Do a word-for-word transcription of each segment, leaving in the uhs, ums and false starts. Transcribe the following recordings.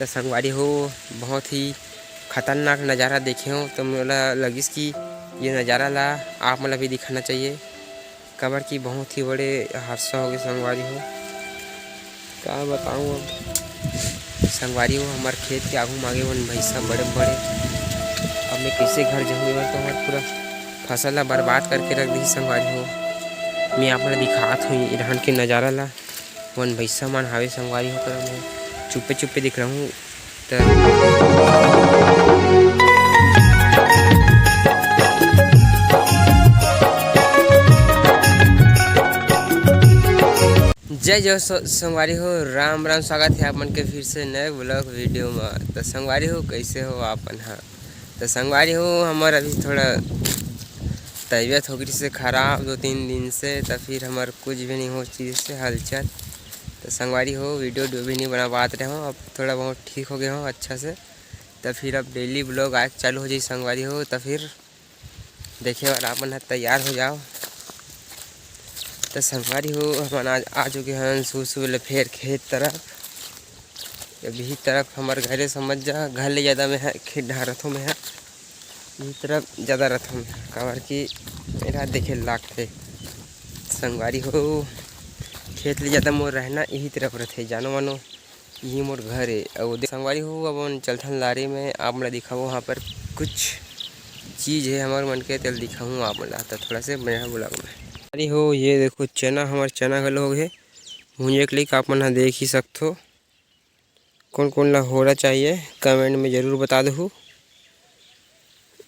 त संगवारी हो, बहुत ही खतरनाक नज़ारा देखे हों, त मोला लगिस कि ये नज़ारा ला आप मन ला भी दिखाना चाहिए, काबर कि बहुत ही बड़े हादसा हो गए संगवारी हो। का बताऊँ अब संगवारी हो, हमार खेत के आगू मागे वन भैंसा बड़े बड़े, अब मैं कैसे घर जाऊँ, तो हमार पूरा फसल ला बर्बाद करके रख दी संगवारी हो। मैं आप मन ला दिखात हूँ इरहन के नज़ारा ला। वन भैंसा मन हावे संगवारी हो, करा मैं चुप्पे चुप्पे दिख रहा हूँ। त जय जय स-, संगवारी हो, राम राम, स्वागत है आप मन के फिर से नए ब्लॉग वीडियो में। त संगवारी हो, कैसे हो आप मन हा? त संगवारी हो, हमर अभी थोड़ा तबीयत हो गई से खराब दो तीन दिन से, त फिर हमर कुछ भी नहीं हो चीज़ से हलचल। त संगवारी हो, वीडियो उडियो भी नहीं बना पात रहे हो, अब थोड़ा बहुत ठीक हो गए हो अच्छा से, त फिर अब डेली ब्लॉग आए चालू हो जाई संगवारी हो। त फिर देखे बर आप मन ह तैयार हो जाओ। त संगवारी हो, हमन आज आ चुके हन सुबह सुबह ले फेर खेत तरफ। अभी तरफ हमर घरे समझ जा, घर ले ज़्यादा मैं ह खेत डहर रथों मैं ह, इही तरफ ज़्यादा रथों मैं ह, काबर कि एला देखे लागथे संगवारी हो। खेत ले ज़्यादा मोर रहना इही तरफ रथे, जानो मानो, इही मोर घर ए। अउ दे-, संगवारी हो, अब हमन चलथन लारी में, आप मन ला दिखाबो, वहाँ पर कुछ चीज़ है हमर मन के, तेल दिखाऊँ आप मन ला, त थोड़ा से बने रहो ब्लॉग में। संगवारी हो, ये देखो चना, हमर चना घलो हो गए, भुंजे के लिए आप मन ह देख ही सकथो। कौन कौन ला होरा चाहिए, कमेंट में जरूर बता दहू।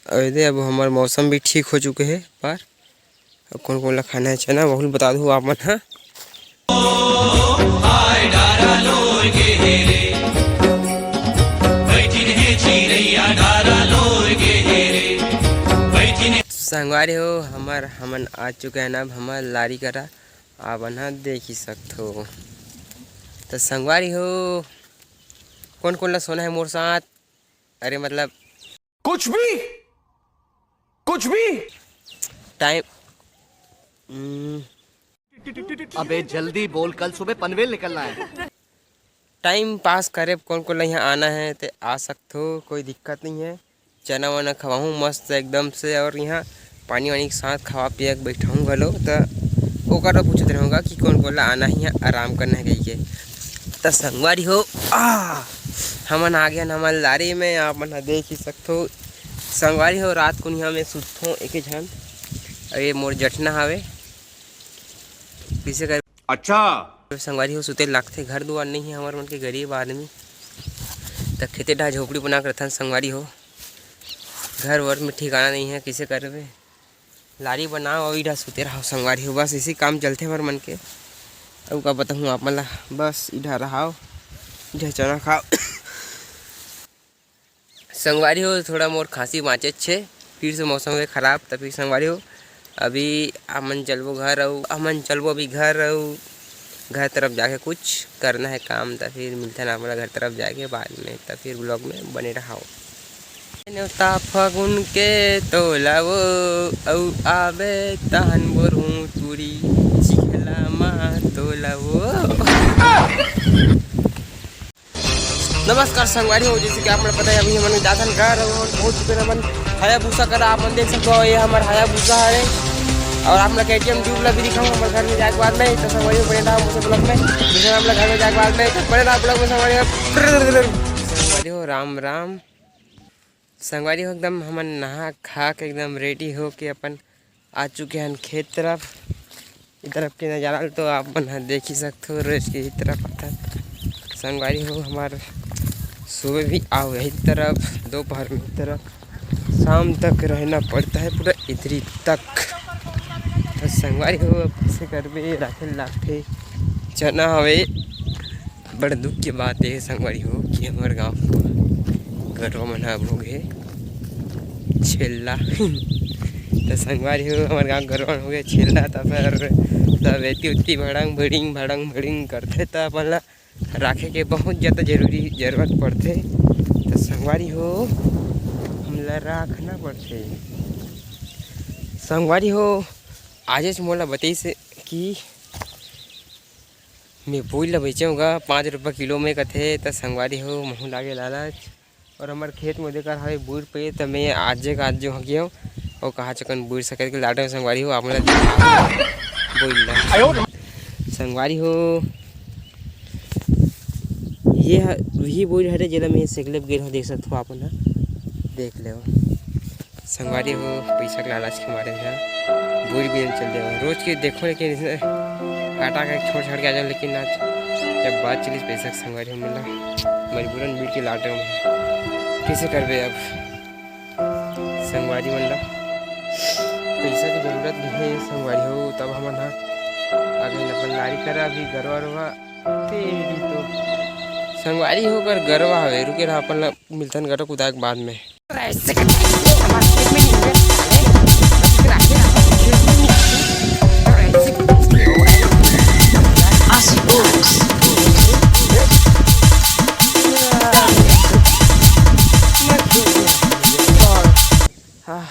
अउ दे, अब हमर मौसम भी ठीक हो चुके हे, पर अब कौन कौन ला खाना है चना, वहू ल बता दहू आप मन ह। संगवारी हो, हमर, हमन आ चुके हैं अब हमर लारी करा। आप मन ह देख ही सकथो। त संगवारी हो, कौन कौन ला सोना है मोर साथ? अरे मतलब कुछ भी, कुछ भी। टाइम, हम्म, अबे जल्दी बोल, कल सुबह पनवेल निकलना है। टाइम पास करे कौन कौन ला यहाँ आना है ते आ सकथो, कोई दिक्कत नहीं है। चना वना खवाहूँ मस्त एकदम से, और यहाँ पानी वानी के साथ खवा पिया के बैठाहूँ घलो। त ओकर ला पूछत रहूँगा कि कौन कौन ला आना है यहाँ आराम करना है कहिके। त संगवारी हो, आ, हमन आ गए हमर लारी में, आप मन ह देख ही सकथो। संगवारी हो, रात कुन यहाँ में सुतथों एके झन। अउ ये मोर जटना हावे, किसे कर अच्छा। संगवारी हो, सुते लागथे, घर दुआर नहीं है हमर मन के, गरीब आदमी। त खेते डहा झोपड़ी बना के रथन संगवारी हो, घर वर में ठिकाना नहीं है, किसे करबे? लारी बनाओ अउ इधर सुते रहो संगवारी हो, बस इसी काम चलथे हमर मन के। अउ का बताऊँ आप मन ला, बस इधर रहो, इधर चना खाओ। संगवारी हो, थोड़ा मोर खांसी बाँचेच हे, फिर से मौसम होगे खराब, त फिर संगवारी हो, अभी हमन चलबो घर, अउ हमन चलबो अभी घर, अउ घर तरफ जाके कुछ करना है काम, त फिर मिलथन आप मन ला घर तरफ जाके बाद में, त फिर ब्लॉग में बने रहो। नेवता फगुन के तोला वो, अउ आबे तहन बोरहूँ टूरी, चिखला मा तोला वो। नमस्कार संगवारी हो, जैसे कि आप मन पता है, अभी हमन जाथन घर अउ पहुंच चुके हैं हमन हायाबुसा करा। आप मन देख सकते हो, ये हमर हायाबुसा है। अउ आप मन के एटीएम ट्यूब ला भी दिखाऊँ हमर घर में जाके बाद में, तो संगवारी हो बने रहा मुझे ब्लॉग में, जैसे हम लोग घर में जाके बाद में, तो बने रहा ब्लॉग में संगवारी हो। संगवारी हो, राम राम। संगवारी हो, एकदम हमन नहा खा के एकदम रेडी हो के अपन आ चुके हन खेत तरफ। इधर के नज़ारा ल तो आप मन ह देख ही सकथो, रोज के ही तरफ आथन। संगवारी हो, हमार सुबह भी आओ यही तरफ, दोपहर में ही तरफ, शाम तक रहना पड़ता है पूरा इधरी तक। तो संगवारी हो, अब कैसे करबे, राखे ल लागथे। चना हवे, बड़ दुख के बात ये संगवारी हो कि हमर गांव गरवा मन ह अब हो गए छेल्ला। त संगवारी हो, हमर गांव गरवा मन हो गए छेल्ला, त फिर सब एती उती भड़ंग भड़िंग, भड़ंग भड़िंग करथे, त अपन ला राखे के बहुत ज़्यादा जरूरी, जरूरत पड़थे। त संगवारी हो, हमला राखना पड़थे। संगवारी हो, आजेच मोला बतइस कि मैं बोइर ला बेचेंव गा, पाँच रुपया किलो में कथे, त संगवारी हो, महूँ लागे लालच। और हमर खेत में देकर हवे बोइर पे, त मैं आजे का आज जो हगियो, और कहा चकन बोइर सकत के लाटे में संगवारी हो, आप मन ला दिखा बोइर ला। संगवारी हो, ये ह-, वही बोइर हरे, जेला मैं सेकले गे रहो, देख सकत हो आप मन ह, देख लेव। संगवारी हो, पैसा के लालच के मारे में बोइर बीने चल देवो। रोज के देखो, लेकिन इसने हटा के छोड़ छाड़ के आ जाओ, लेकिन आज जब बात चलिस पैसा के, संगवारी हो, मन ला मजबूरन बीन के लाटे में। कैसे करबे अब संगवारी मन ला? पैसा के जरूरत भी है संगवारी हो, तब हमन ह आगे अपन लारी करा भी गरवा रवा। तेरी तो संगवारी हो, कर गरवा हवे, रुके रहा, अपन ला मिलथन गरवा कुदाए के बाद में। हाँ,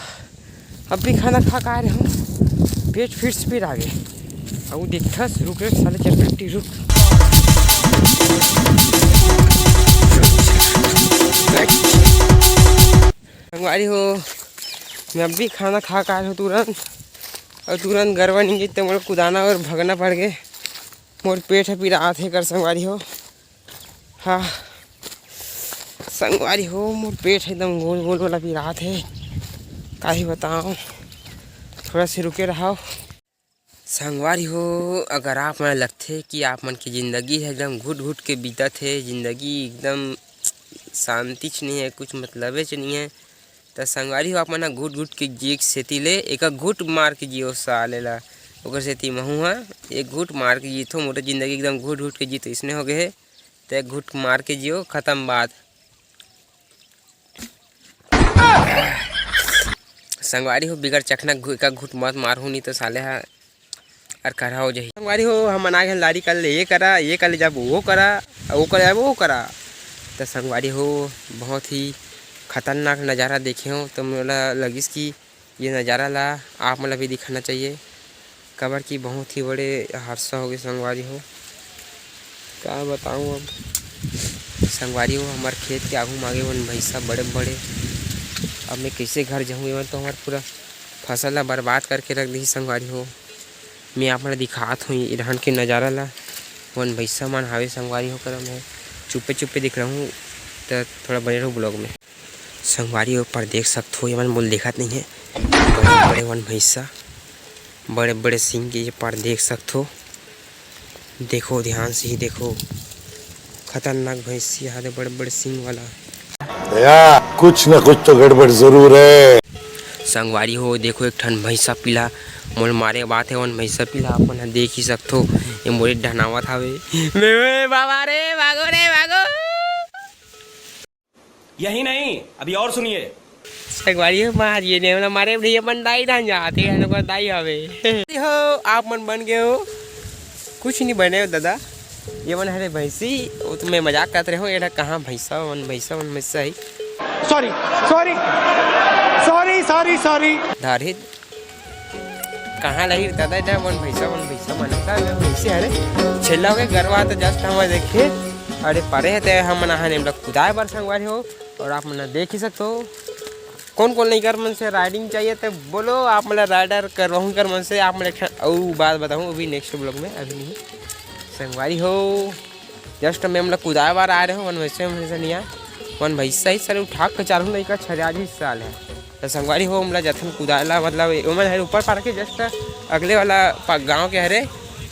अभी खाना खा के आए रहे हूँ, पेट फिर से पीर आ गे। अब देखथस, रुक रे साले चरकट्टी, रुक। संगवारी हो, मैं अभी खाना खा के आए रहे हूँ तुरंत, और तुरंत गरवा नहीं गई तो मोला कुदाना और भगना पड़ गे। मोर पेट ह पीरात हे कर संगवारी हो। हाँ संगवारी हो, मोर पेट एकदम गोल गोल वाला पीरात हे, का ही बताओ, थोड़ा से रुके रहो। संगवारी हो, अगर आप मन लगथे कि आप मन के जिंदगी ह एकदम घुट घुट के बीतत हे, जिंदगी एकदम शांतिच नहीं है, कुछ मतलबेच नहीं है, त संगवारी हो, आप मन ह घुट घुट के जिए के सेती ले एका घुट मार के जियो साले ला। ओकर सेती महू ह एक घुट मार के जीथो, मोर जिंदगी एकदम घुट घुट के जीत इसने हो गए हे, त एक घुट मार के जियो, खत्म बात। संगवारी हो, बिगर चखना घु-, एका घुट मत मारहू, नहीं तो साले ह अर करहा हो जाही। संगवारी हो, हमन आ गेन लारी कर ले, ये करा, ये कर ले जाबो, वो करा, वो कर जाबो, वो करा। त संगवारी हो, बहुत ही खतरनाक नज़ारा देखे हो, तो मोला लगिस कि ये नज़ारा ला आप मन ला भी दिखाना चाहिए, काबर कि बहुत ही बड़े हादसा हो गए संगवारी हो। का बताऊँ अब संगवारी हो, हमार खेत के आगू मागे वन भैंसा बड़े बड़े, अब मैं कैसे घर जाऊँ, एमन तो हमार पूरा फसल ला बर्बाद करके रख दी संगवारी हो। मैं आप मन ला दिखात हूँ ये धान के नज़ारा ला। वन भैंसा मन हावे संगवारी हो, करा मैं चुप्पे चुप्पे दिख रहा हूँ, तो थोड़ा बने रहो ब्लॉग में। संगवारी हो, पर देख सकत हो, ये मन मोल देखत नहीं है, बड़े बड़े वन भैंसा, बड़े बड़े सिंग के ये पर देख सकत हो। देखो, ध्यान से ही देखो, खतरनाक भैंसी हावे, बड़े बड़े सिंग वाला। या, कुछ न कुछ तो गड़बड़ जरूर है। संगवारी हो, देखो एक ठन भैंसा पीला मोल मारे बात है, वन भैंसा पीला अपन ह देख ही सकथो, ये मोरे डहनावत हावे। बे, बे, बाबा रे, भागो रे, भागो। यही नहीं, अभी और सुनिए। संगवारी हो, मार ये ने वाला मारे भैया अपन दाई धान जाते हैं, लोग दाई हवे। हो, आप मन बन गए हो, कुछ नहीं बने हो दादा। ये मन हरे भैंसी, वो तो मैं मजाक करत रहे हो, एड़ा कहाँ भैंसा, मन भैंसा, मन भैंसा ही। Sorry, sorry, sorry, sorry, sorry. धारित कहाँ लही रे दादा, जा मन भैंसा, मन भैंसा मन का, मैं भैंसे हरे। छेल्ला के गरवा तो जस्ट हम देखे, अरे परे है ते हम नहा ने मतलब कुदाए बर संगवारी हो, और आप मन देख ही सकते हो। कौन कौन नहीं कर मन से राइडिंग चाहिए तो बोलो, आप मतलब राइडर करवाऊँ कर मन से, आप मतलब एक ठन अउ बात बताऊँ अभी नेक्स्ट ब्लॉग में, अभी नहीं। संगवारी हो, जस्ट मैं मतलब कुदाए बार आ रहे हो, मन भैंसे, मन भैंसा नहीं आ, मन भैंसा ही साले उठा के चालू नहीं कर, छरिया जी साल है। तो संगवारी हो, हमला जथन कुदाला, मतलब, ओमन हर ऊपर पार के जस्ट अगले वाला पा-, गांव के हरे।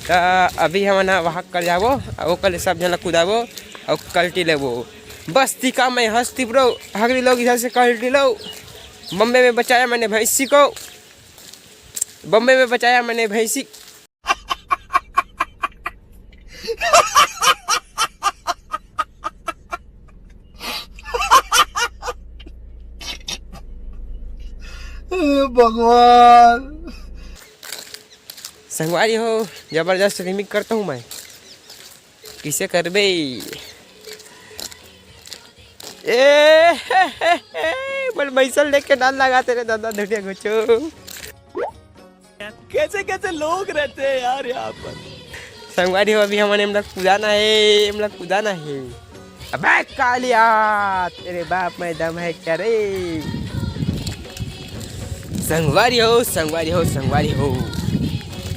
तो अभी हमन ह वहाँ कर जाबो, अउ ओकर ले सब झन ला कुदाबो, अउ कल्टी लेबो। बस्ती का मैं हस्ती ब्रो, हगरी लोग इधर से कल्टी लो। बम्बे में बचाया मैंने भैंसी को, बम्बे में बचाया मैंने भैंसी। हे भगवान। संगवारी हो, जबरदस्त रिमिक करता हूँ मैं। किसे करबे? ए, हे, हे, हे, बल बैसल देख के डर लगा तेरे दादा धुनिया घुचो। कैसे कैसे लोग रहते हैं यार यहाँ पर। संगवारी हो, अभी हमन एमला कुदाना हे, एमला कुदाना हे। अबे कालिया, तेरे बाप में दम है क्या रे? संगवारी हो, संगवारी हो, संगवारी हो,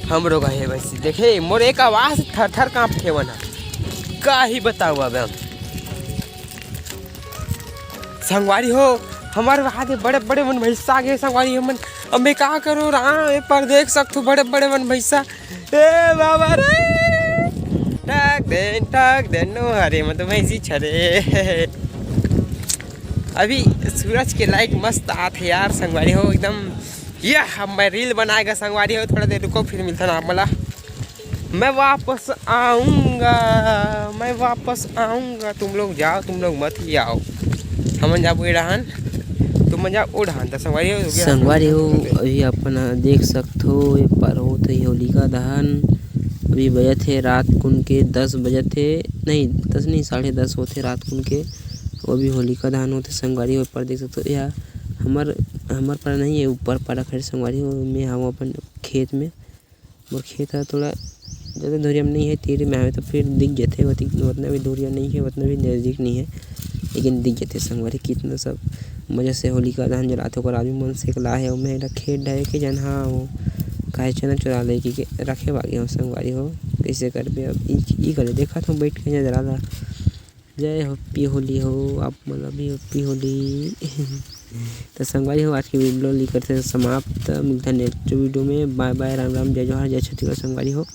हमरो का हे वैसे देखे, मोर एक आवाज थर थर कांपथे वना, का ही बताऊं अब हम। संगवारी हो, हमर वहां दे बड़े बड़े वन भैंसा आ गे संगवारी हो मन। अब मैं का करूं राम, ए पर देख सकथो बड़े बड़े वन भैंसा। ए बाबा रे, टाक देन, टाक देन, नो हरे, मैं तो भैंसी छरे। अभी सूरज के लाइट मस्त आत हे यार संगवारी हो, एकदम। ये अब मैं रील बनाएगा संगवारी हो, थोड़ा देर रुको, फिर मिलता ना आप मला। मैं वापस आऊंगा, मैं वापस आऊंगा, तुम लोग जाओ, तुम लोग मत ही आओ, हमन जाबो ए डहान, तुम मन जाओ ओ डहान। त संगवारी हो, संगवारी हो, अभी अपन देख सकथो, ए पार होत हे होलिका दहन। अभी बजत हे रात कुन के दस बजत हे, नहीं, दस नहीं, साढ़े दस होत हे रात कुन के। वो भी होलिका दहन होत हे संगवारी हो, ए पार देख सकथो, या हमर, हमर पारा नहीं है, ऊपर पारा खड़े संगवारी हो, मैं हूँ अपन खेत में। मोर खेत ह थोड़ा ज़्यादा दूरिया में नहीं है, तीर में हवे तो फिर दिख जाथे, ओती-, उतना भी दूरिया नहीं है, उतना भी नज़दीक नहीं है, लेकिन दिख जाथे संगवारी। कितना सब मजा से होलिका दहन जलाथे, ओकर आदमी मन से ला हे, ओमे एला खेत डारे के जन, हाँ, वो काहे चना चुरा ले के, के रखे बागे हो संगवारी हो, कैसे करबे अब? ई, ई करे देखत हो बैठ के जरा ला। जय हैप्पी होली हो, आप मन ला भी हैप्पी होली। तो संगवारी हो, आज के वीडियो ली करथे समाप्त। मिलता नेक्स्ट वीडियो में। बाय बाय, राम राम, जय जोहार, जय छत्तीसगढ़ संगवारी हो।